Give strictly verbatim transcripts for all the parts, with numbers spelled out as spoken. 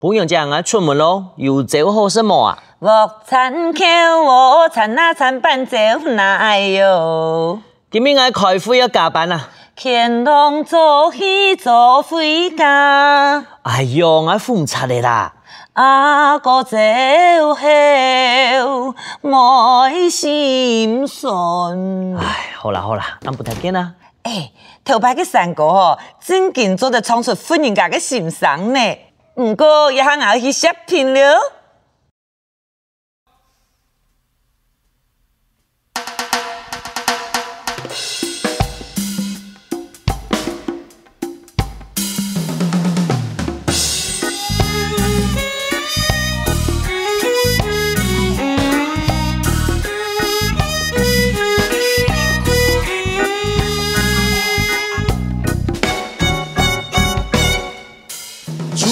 晡娘姐，𠊎出門囉，有朝好食無啊？鑊煎豆角，煎啊煎粄條，哪有？今晡日𠊎開會愛加班啊。乾隆早起早回家。哎喲，𠊎赴毋掣了啦。阿哥走後，妹心酸。哎，好啦好啦，恁不打緊啊。哎，頭擺个山歌吼，正經做得唱出婦人家个心聲呢。毋過，這下𠊎愛去歇睏了。 初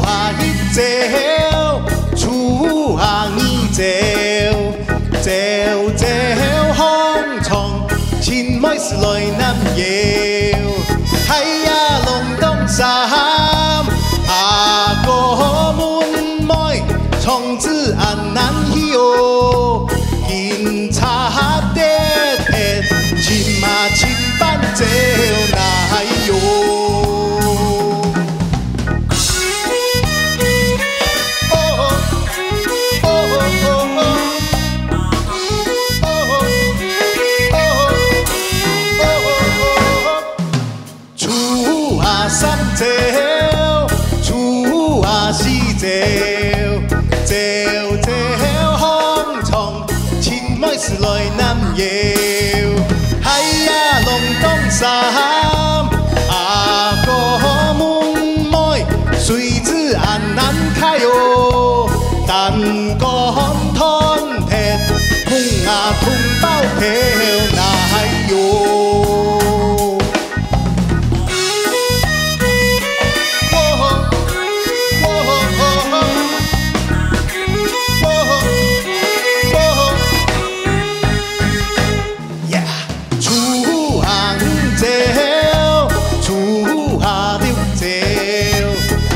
夏一朝，初夏二朝，朝朝䟘床，尋妹時來揇腰。鞋呀啷當衫，阿哥問妹，長子恁難去哦。今 差得忒，尋啊尋粄條哪有？哦，哦，哦，哦，哦。 初夏三朝，初夏四朝，朝朝䟘床，尋妹時來揇腰。鞋呀啷當衫，阿哥問妹，誰知恁難揩哦。擔竿斷忒，紅啊銅包條哪有？ 初夏五朝，初夏六朝，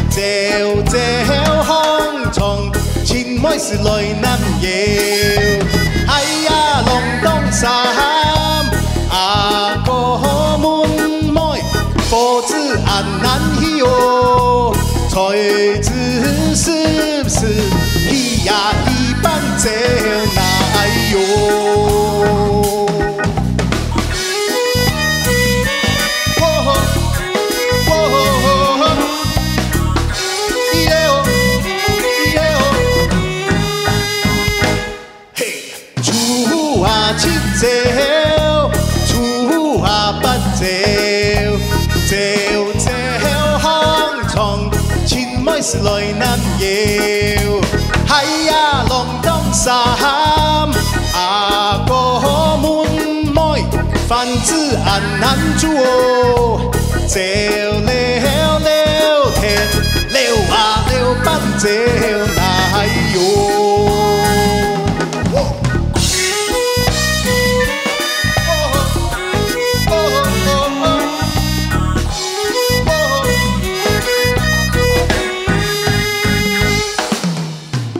朝朝䟘床，尋妹時來揇腰。鞋呀啷當衫，阿哥問妹， 火車恁難去哦，才知十時，去呀去粄條哪有？哦吼，哦吼，哦吼，咿耶哦，咿耶哦。 嘿，初夏七朝，初夏八朝，朝朝䟘床，尋妹時來揇腰。鞋呀啷當衫，阿哥問妹，飯子恁難煮哦。 走了了忒，尞啊尞粄條哪有？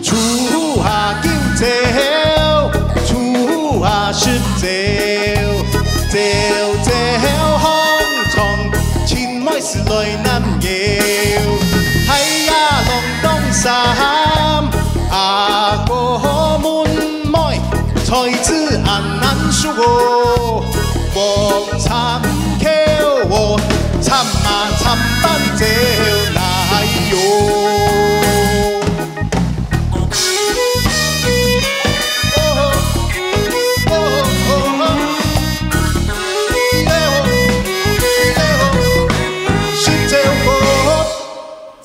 初夏九朝，初夏十朝，朝朝䟘床，尋妹時來揇腰。鞋呀啷當衫，阿哥問妹，菜籽恁難熟哦。 鑊叉毋夠哦，摻啊摻粄條哪有？哦吼，哦吼，哦吼，咿耶哦，咿耶哦，十朝歌。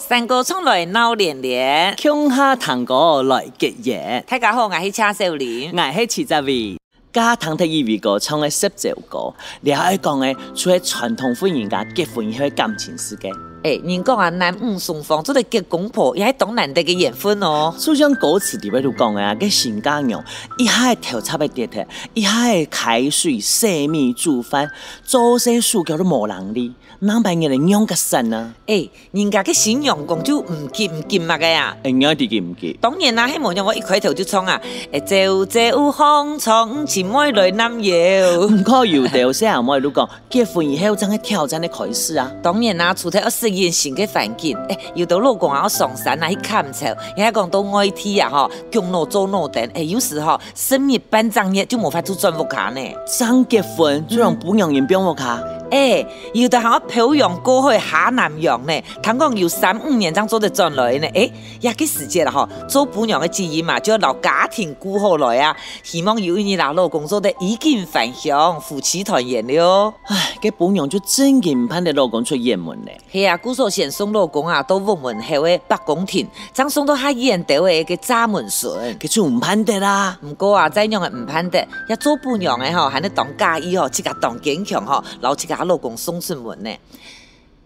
山歌唱來鬧連連，共下聽歌來結緣。大家好，𠊎係謝小玲。𠊎係徐澤偉。家下聽忒一位歌唱个十朝歌，這愛講个，除了傳統婦人家結婚以後个感情世界，欸，人講啊，男女雙方做得結公婆，也係當難得个緣分哦。就像歌詞裡背都講个啊，該新嫁娘，一下仔頭插仔跌忒，一下仔㧡水洗米煮飯，做事手腳都無伶俐， 哪辦法來讓佢散啊？欸，人家个新娘公就毋急毋急麼个啊？欸，仰會知佢毋急？當然啦，係無仰會一開頭就唱啊，欸，朝朝䟘床，尋妹來揇腰。毋過有兜細阿妹都講，結婚以後正係挑戰个開始啊。當然啦，除忒愛適應新个環境，欸，有兜老公啊，愛上山啊，去𢯭柴，也係講到外地啊，吼，供腦做腦燈，欸，有時吼， 十日半隻月就無法度轉屋下呢。正結婚就同餔娘人放屋下？欸，有兜還愛漂洋過海下南洋呢，聽講有三五年正做得轉來呢。欸，這个時節啦吼，做餔娘个姊妹嘛，就愛摎家庭顧好來啊。希望有一日啦，老公做得衣錦還鄉，夫妻團圓了哦。唉，該餔娘就真經毋盼得老公出遠門了。 係啊，故所先送老公啊到屋門口个伯公亭，正送到較遠兜仔个閘門脣。該就毋盼得啦。毋過啊，再仰仔毋盼得，這做餔娘个吼，還係當佮意吼，自家當堅強吼，摎自家老公送出門呢。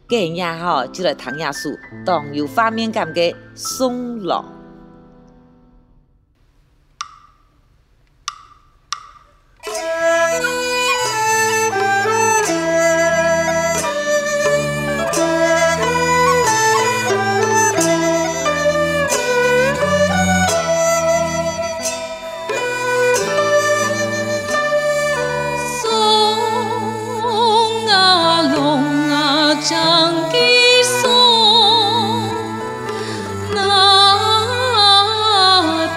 今日吼，就來聽這首當有畫面感个送郎。 送啊郎啊，正經送。 那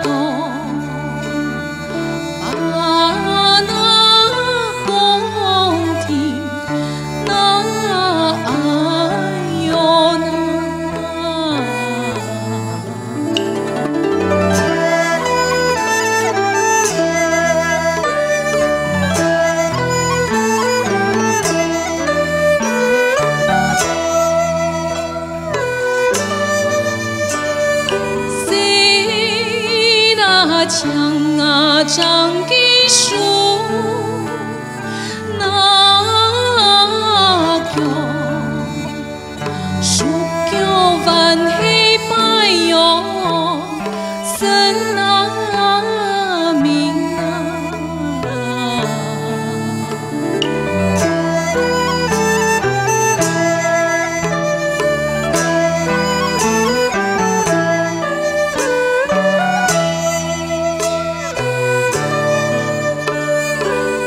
到啊那公亭，那哎喲那。 細那青啊，正經樹，那腳，樹腳還係擺喲，神啊明啊。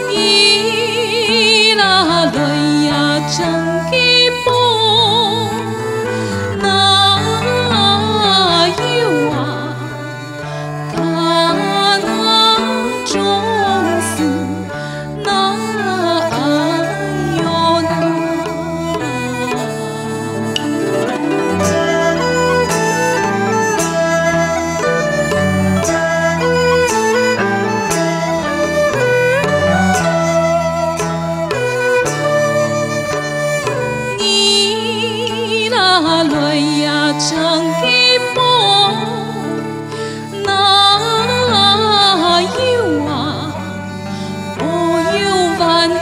你那來呀，正經啵，那有啊。 家那種事，那哎喲那。 你那來呀，正經啵，那有啊，哦，有還係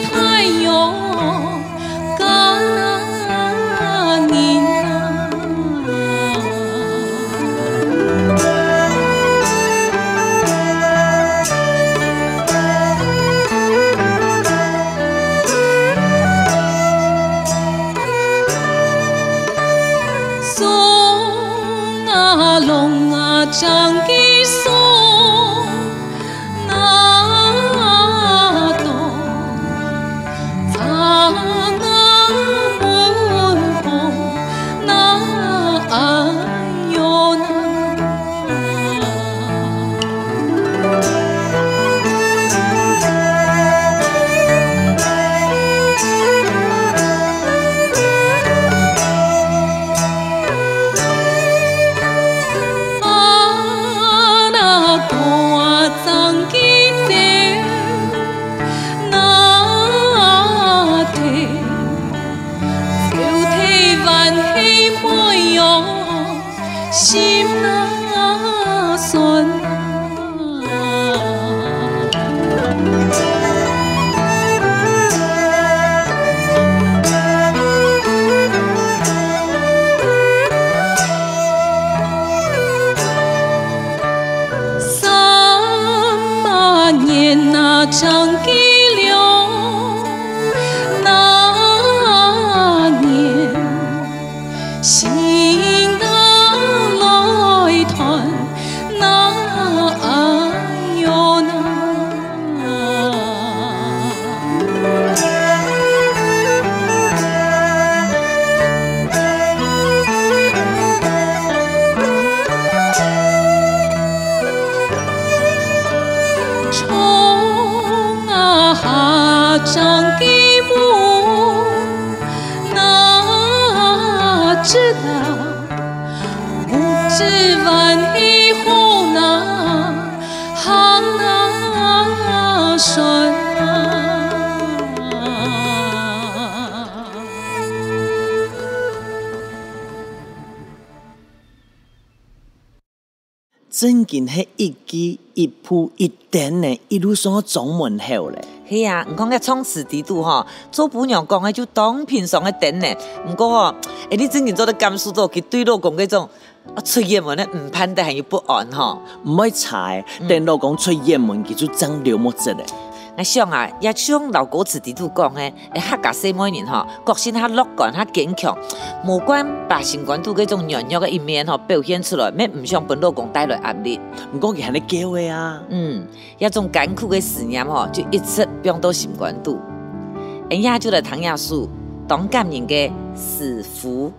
大喲，家人啊。 送啊郎啊，正經送，那到站啊門旁，那哎喲那。 啊，那歌啊，正經走，那退，走退還係會喲，心那酸啊。十万里河南行啊山啊。正經係一句一步一點呢，一路上个掌門口咧。係啊，你看該唱詞底肚吼，做餔娘講个就當平常个點呢。毋過吼，哎，你正經做得感受到佢對老公該種啊，出遠門个毋盼得還有不安吼。毋會差欸，嗯。等老公出遠門，佢就正流目汁咧。𠊎想啊，也像老歌詞底肚講个，欸，客家細妹人吼，個性較樂觀、較堅強，無慣把心肝肚該種軟弱个一面吼表現出來，乜毋想分老公帶來壓力。毋過佢還係噭个啊。嗯，這種艱苦个思念吼，就一直放到心肝肚。𫣆這就來聽這首當感人个《思夫》。